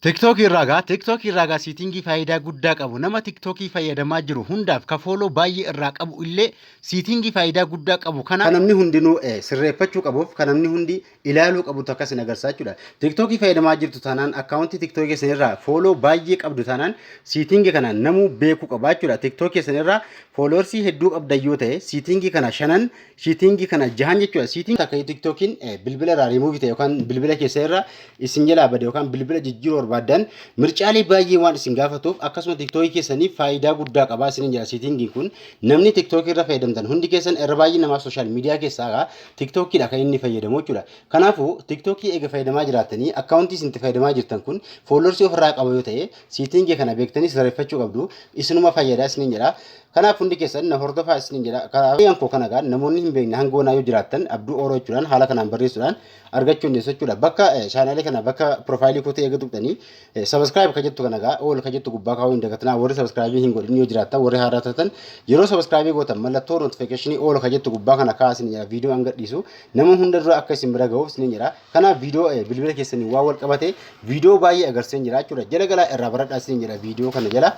TikTokii irraa gaa settingii faayidaa guddaa qabu, nama TikTokii fayyadamaa jiru hundaaf, ka follow baay'ee irraa qabu illee, settingii faayidaa guddaa qabu kana kan namni hundinuu sirreeffachuu qabuuf, kan namni hundi ilaaluu qabutu akkas agarsiisa jechuudha. TikTokii fayyadamaa jirtu taanaan, accountii TikTokii keessan irraa follow baay'ee qabdu taanaan, settingii kana namuu beekuu qaba jechuudha. TikTokii keessan irraa followersii hedduu qabdan yoo ta'e, settingii kana shanan, settingii kana jahan jechuudha. Settingii akka TikTokiin bilbila irraa rimuuvii ta'e yookaan bilbila keessa irra isin jalaa bade yookaan bilbila jijjiiruu barbaadan mircaalee baay'ee waan isin gaafatuuf, akkasuma TikTokii keessaniif faayidaa guddaa qaba isinin jedha settingiin kun. Namni TikTokii irra fayyadamtan hundi keessan, irra baay'ee namaa social media keessaa TikTokiidha kan inni fayyadamu jechuudha. Kanaafuu TikTokii eega fayyadamaa jiraattanii, accountii isin itti fayyadamaa jirtan kun followersii ofirraa qaba yoo ta'e, settingii kana beektanii sirreeffachuu qabdu, isinuma fayyada isinin jedha. Kanaaf hundi keessan na hordofaa isinin jedha. Karaa koo kana gaa namoonni hin beekne hangoonaa yoo jiraattan, Abduu Ooroo jechuudhaan haala kanaan barreessuudhaan argachuu dandeessu jechuudha. Bakka channelii kana, bakka profileii kootii eega tuqxanii, subscribe ka jettu kana gaa all ka jettu gubbaa kaa'uu hin dagatinaa. Warri subscribe hin godhin yoo jiraattan, warri haaraa taatan, yeroo subscribe gootan mallattoo notificationii all ka jettu gubbaa kana kaa'aa isin jedha. Viidiyoo an gadhiisu nama hunda dura akka isin bira gahuuf isin jedha. Kanaaf viidiyoo bilbila keessanii waa wal qabate viidiyoo baay'ee agarsiisan jira jechuudha. Jala galaa irraa baradhaa isin jedha viidiyoo kana jala.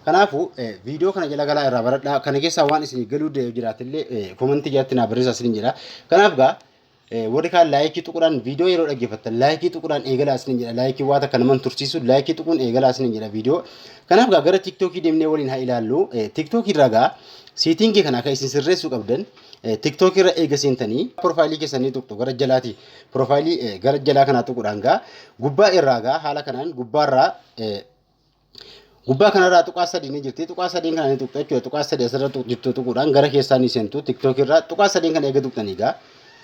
Kanaafuu viidiyoo kana jala galaa irraa baradhaa. Kana keessaa waan isin galuu jiraatillee commentii jalatti naa barreessaa isin jedha. Kanaaf gaa warri kaan likeii tuquudhaan, viidiyoo yeroo dhaggeeffattan likeii tuquudhaan eegalaa isin jedha. Likeii waa takka naman tursiisu, likeii tuquun eegalaa isin jedha viidiyoo. Kanaaf gaa gara TikTokii deemnee waliin haa ilaallu. TikTokii irraa gaa settingii kana akka isin sirreessuu qabdan, TikTokii irra eega seentanii profileii keessanii tuqxu gara jalaati. Profileii gara jalaa kanaa tuquudhaan gaa gubbaa irraa gaa haala kanaan gubbaarraa gubbaa kanarraa tuqaa sadii ni jirti. Tuqaa sadiin kana ni tuqxu jechuudha. Tuqaa sadii asirra jirtu tuquudhaan gara keessaa ni seentu. TikTok irraa tuqaa sadiin kana eega tuqxanii gaa,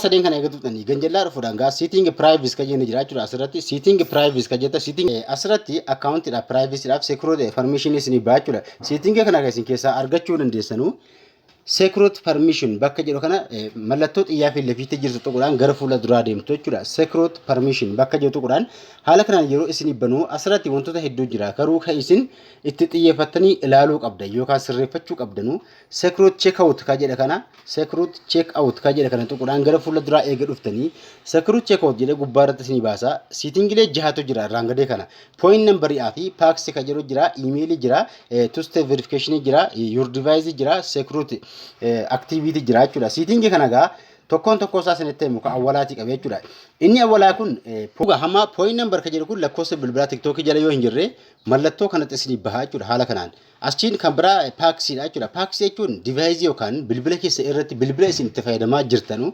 sadeen kana eega tuqxanii ganjallaa dhufuudhaan gaa setting privacy ka jennu jira jechuudha. Asirratti setting privacy ka jetta, setting asirratti accountiidha, privacydhaaf security permission isinii ba'a jechuudha. Setting kana kan isin keessaa argachuu dandeessanuu security permission bakka jedhu kana mallattoo xiyyaa fi lafiitti jirtu tuquudhaan gara fuula duraa deemtu jechuudha. Security permission bakka jedhu tuquudhaan haala kanaan yeroo isin banuu asirratti wantoota hedduu jira. Garuu kan isin itti xiyyeeffattanii ilaaluu qabdan yookaan sirreeffachuu qabdanuu security checkout ka jedha kana, security checkout ka jedha kana tuquudhaan gara fuula duraa eega dhuftanii, security checkout jedhee gubbaa irratti isinii baasa. Settingilee jahatu jira irraan gadee kana. Phone numberii fi passkey ka jedhu jira, emailii jira, two step verification jira, your device jira, security activity jira jechuudha. Settingii kana gaa tokkoon tokkoo isaa isinitti himu, kan awwalaatii qabe jechuudha. Inni awwalaa kun hamma phone number ka jedhu kun lakkoofsa bilbilaa TikTokii jala yoo hin jirre mallattoo kanatti isinii bahaa jechuudha haala kanaan. Achiin kan biraa passkeydha jechuudha. Passkey jechuun deviceii yookaan bilbila keessa irratti bilbila isin itti fayyadamaa jirtanu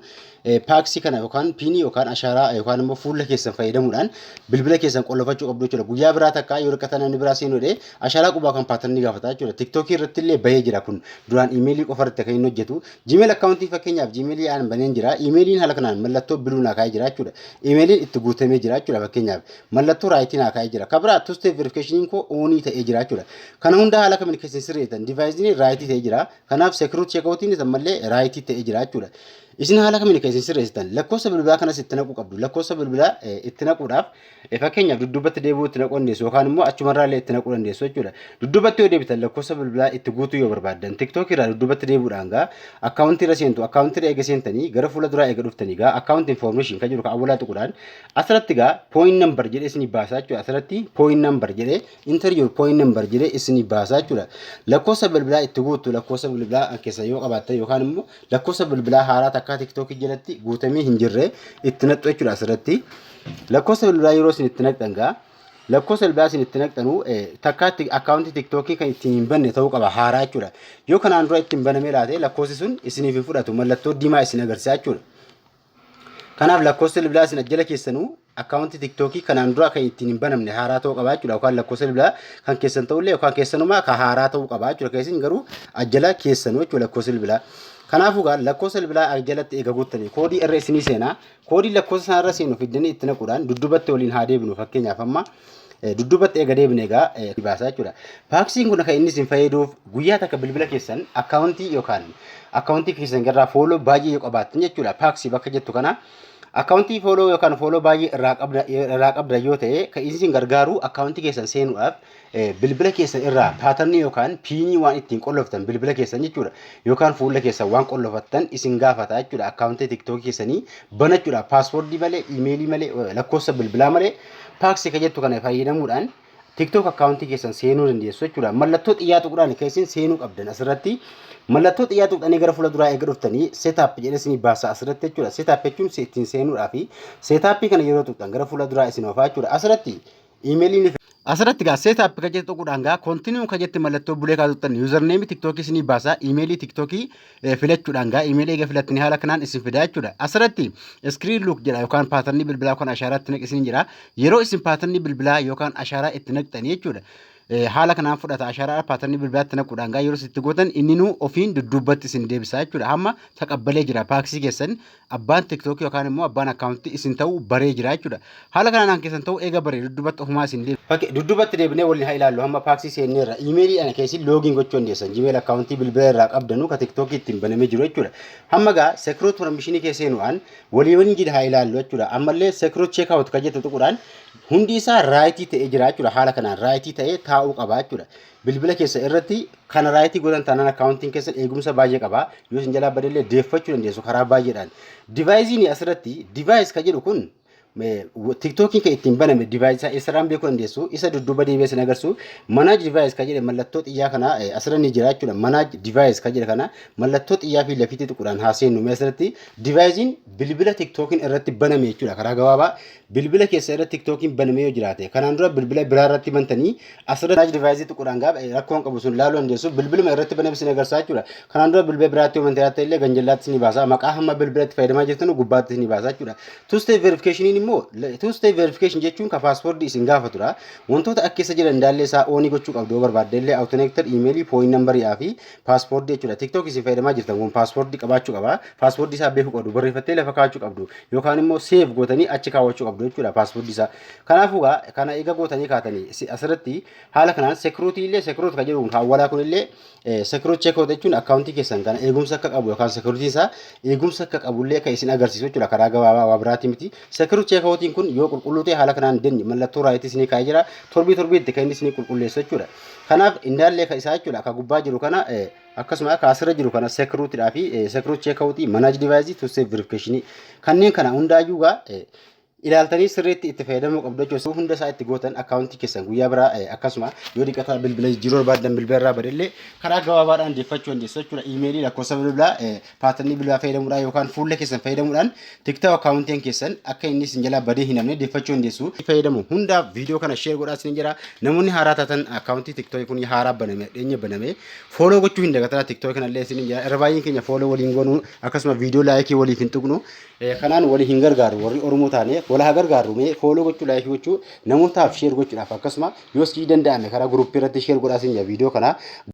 passkey kana yookaan PINii yookaan ashaaraa yookaan immoo fuula keessan fayyadamuudhaan bilbila keessan qollofachuu qabdu jechuudha. Guyyaa biraa takka yoo rakkatan namni biraa seenuu dhee ashaaraa qubaa kan patternii gaafata jechuudha. TikTokii irratti illee bahee jira kun, duraan emailii qofa irratti kan inni hojjetu. Gmail accountii, fakkeenyaaf Gmailii aan baneen jira. Emailiin haala kanaan mallattoo blue naa kaa'ee jira jechuudha. Emailiin itti guutamee jira jechuudha, fakkeenyaaf mallattoo rightii naa kaa'ee jira. Kan biraa two step verificationiin koo onii ta'ee jira jechuudha. Kana hunda haala kamiin keessan sirreessan? Deviceiin rightii ta'ee jira. Kanaaf security checkoutiin ammallee rightii ta'ee jira jechuudha. Isin haala kamiin kan isin sirreessitan? Lakkoofsa bilbilaa kanas itti naquu qabdu. Lakkoofsa bilbilaa itti naquudhaaf, fakkeenyaaf dudduubatti deebi'uu itti naquu dandeessu yookaan immoo achumarraa illee itti naquu dandeessu jechuudha. Dudduubatti yoo deebitan, lakkoofsa bilbilaa itti guutuu yoo barbaaddan, TikTokii irraa dudduubatti deebi'uudhaan gaa accountii irra seentu. Accountii irra eega seentanii gara fuula duraa eega dhuftanii gaa account information kan jiru kan awwalaa tuquudhaan asirratti gaa phone number jedhee isinii baasaa jechuudha. Asirratti phone number jedhee, enter your phone number jedhee isinii baasaa jechuudha. Lakkoofsa bilbilaa itti guuttu, lakkoofsa bilbilaa keessa yoo qabaattan yookaan immoo lakkoofsa bilbilaa haaraa takkaa TikTokii jalatti guutamee hin jirre itti naqxu jechuudha asirratti. Lakkoofsa bilbilaa yeroo isin itti naqxan gaa, lakkoofsa bilbilaa isin itti naqxanu takkaatti accountii TikTokii kan ittiin hin banne ta'uu qaba, haaraa jechuudha. Yoo kanaan dura ittiin banamee laate, lakkoofsi sun isiniif hin fudhatu, mallattoo diimaa isin agarsiisa jechuudha. Kanaaf lakkoofsa bilbilaa isin ajjala keessanuu accountii TikTokii kanaan dura kan ittiin hin banamne haaraa ta'uu qaba jechuudha. Yookaan lakkoofsa bilbilaa kan keessan ta'ullee yookaan keessanumaa kan haaraa ta'uu qaba jechuudha. Keessin garuu ajjala keessanuu jechuudha lakkoofsa bilbilaa. Kanaafuu gaa lakkoofsa bilbilaa ajjalatti eega guuttanii koodii irra isinii seenaa. Koodii lakkoofsa sanarra seenu fiddanii itti naquudhaan dudduubatti waliin haa deebinu. Fakkeenyaaf amma dudduubatti eega deebine egaa baasaa jechuudha. Passkeyn kun kan inni isin fayyaduuf, guyyaa takka bilbila keessan accountii yookaan accountii keessan garraa follow baay'ee yoo qabaattan jechuudha. Passkey bakka jettu kana Akkaawuntii follow yookaan follow baay'ee irraa qabda yoo ta'e, kan isin gargaaru akkaawuntii keessan seenuudhaaf bilbila keessan irraa patternii yookaan PINii waan ittiin qolloftan bilbila keessan jechuudha. Yookaan fuula keessan waan qollofattan isin gaafata jechuudha. Akkaawuntii TikTokii keessanii banachuudhaaf passwordii malee, iimeelii malee, lakkoofsa bilbilaa malee passkey kan jettu kana fayyadamuudhaan TikTok akkaawuntii keessan seenuu dandeessu jechuudha. Mallattoo xiyyaa tuquudhaan kan isin seenuu qabdan asirratti. Mallattoo xiyyaa tuqxanii gara fuula duraa eega dhuftanii setup jedhee isinii baasa asirratti jechuudha. Setup jechuun ittiin seenuudhaa fi setupii kana yeroo tuqxan gara fuula duraa isin oofaa jechuudha. Asirratti iimeeliin asirratti gaa setup kan jettu tuquudhaan gaa continue kan jette mallattoo bulee kaa tuqxan usernameii TikTokii isinii baasa. Iimeelii TikTokii filachuudhaan gaa iimeelii eega filattanii haala kanaan isin fidaa jechuudha. Asirratti screen lock jedha yookaan patternii bilbilaa yookaan ashaaraa itti naqi isin jira. Yeroo isin patternii bilbilaa yookaan ashaaraa itti naqxanii jechuudha. Haala kanaan fudhata ashaaraa patternii bilbilaatti naquudhaan gaa yeroo itti gootan inni nuu ofiin dudduubatti isin deebisa jechuudha. Hamma taqabbalee jira, passkey keessan abbaan TikTokii yookaan immoo abbaan akkaawuntii isin ta'uu baree jira jechuudha. Haala kanaan keessan ta'uu eega baree dudduubatti ofumaa isin deebisa. Dudduubatti deebinee waliin haa ilaallu. Hamma passkey seenneerra. Iimeeliidhaan keessi login gochuu dandeessan. Gmail akkaawuntii bilbila irraa qabdanu ka TikTokii ittiin banamee jiru jechuudha. Hamma gaa security permissionii keessa seenuudhaan walii waliin jira haa ilaallu jechuudha. Ammallee security checkout kan jettu tuquudhaan hundi isaa rightii ta'ee jira jechuudha. Haala kanaan rightii ta'ee taa'uu qaba jechuudha. Bilbila keessa irratti kana rightii godhan taanaan akkaawuntiin keessan eegumsa baay'ee qaba. Yoo isin jalaa badellee deeffachuu dandeessu karaa baay'eedhaan. Deviceiin asirratti device kan jedhu kun TikTokiin kan ittiin baname device isaa eessarraan beekuu dandeessu? Isa dudduuba deebi'ee isin agarsiisu manage device kan jedhe mallattoo xiyyaa kana asirra ni jira jechuudha. Manage device kan jedhe kana mallattoo xiyyaa fi lafiitti tuquudhaan haa seennu. Mee asirratti deviceiin bilbila TikTokiin irratti baname jechuudha. Karaa gabaabaa bilbila keessa irratti TikTokiin baname yoo jiraate, kanaan dura bilbila biraa irratti bantanii asirratti manage device tuquudhaan gaafa rakkoon qabu sun laaluu dandeessu. Bilbiluma irratti baname isin agarsiisa jechuudha. Kanaan dura bilbila biraatti yoo bantee jiraate illee ganjallaatti isin baasa. Maqaa hamma bilbila itti fayyadamaa jirtan gubbaatti isin baasa jechuudha. Two step verification immoo, two step verification jechuun ka passwordii isin gaafatudha. Wantoota akka keessa jiran daallee isaa onii gochuu qabdu yoo barbaadde illee authenticator, iimeelii, phone numberii fi passwordii jechuudha. TikTok isin fayyadamaa jirtan kun passwordii qabaachuu qaba. Passwordii isaa beekuu qabdu, barreeffattee lafa kaa'achuu qabdu yookaan immoo save gootanii achi kaawwachuu qabdu jechuudha passwordii isaa. Kanaafuu gaa kana eega gootanii kaatanii asirratti haala kanaan security illee, security kan jedhu hawwalaa kun illee security checkout jechuun akkaawuntii keessan kana eegumsa akka qabu yookaan security isaa eegumsa akka qabullee kan isin agarsiisu jechuudha. Karaa gabaabaa waa biraati miti. Security checkoutiin kun yoo qulqulluu ta'e haala kanaan denni mallattoo rightii isinii kaa'ee jira. Torbii torbiitti kan inni isinii qulqulleessu jechuudha. Kanaaf indaallee kan isaa jechuudha akka gubbaa jiru kana, akkasuma akka asirra jiru kana, securitydhaa fi security checkoutii, manage deviceii, two step verificationii kanneen kana hundaayyuu gaa ilaaltanii sirriitti itti fayyadamuu qabdu jechuudha. Hunda isaa itti gootan akkaawuntii keessan guyyaa biraa akkasuma yoo dhiqataa bilbila jijjiiruu barbaadan bilbila irraa badellee karaa gabaabaadhaan deeffachuu dandeessu jechuudha. Iimeelii, lakkoofsa bilbilaa, patternii bilbilaa fayyadamuudhaan yookaan fuula keessan fayyadamuudhaan TikTok akkaawuntiin keessan akka inni isin jalaa badee hin hafne deeffachuu dandeessu. Fayyadamu hundaaf viidiyoo kana share godhaa isin jira. Namoonni haaraa taatan akkaawuntii TikTok kun haaraa baname, dhiyeenya baname, follow gochuu hin dagatinaa. TikTok kanallee isin jira. Irra baay'een keenya follow waliin goonuu akkasuma viidiyoo likeii waliif hin tuqnu. Kanaan walii hin gargaaru. Warri Oromoo taane wal haa gargaarru. Mee follow gochuu, likeii gochuu, namootaaf share gochuudhaaf akkasuma yoo sii danda'ame karaa groupii irratti share godhaa isin jira viidiyoo kana.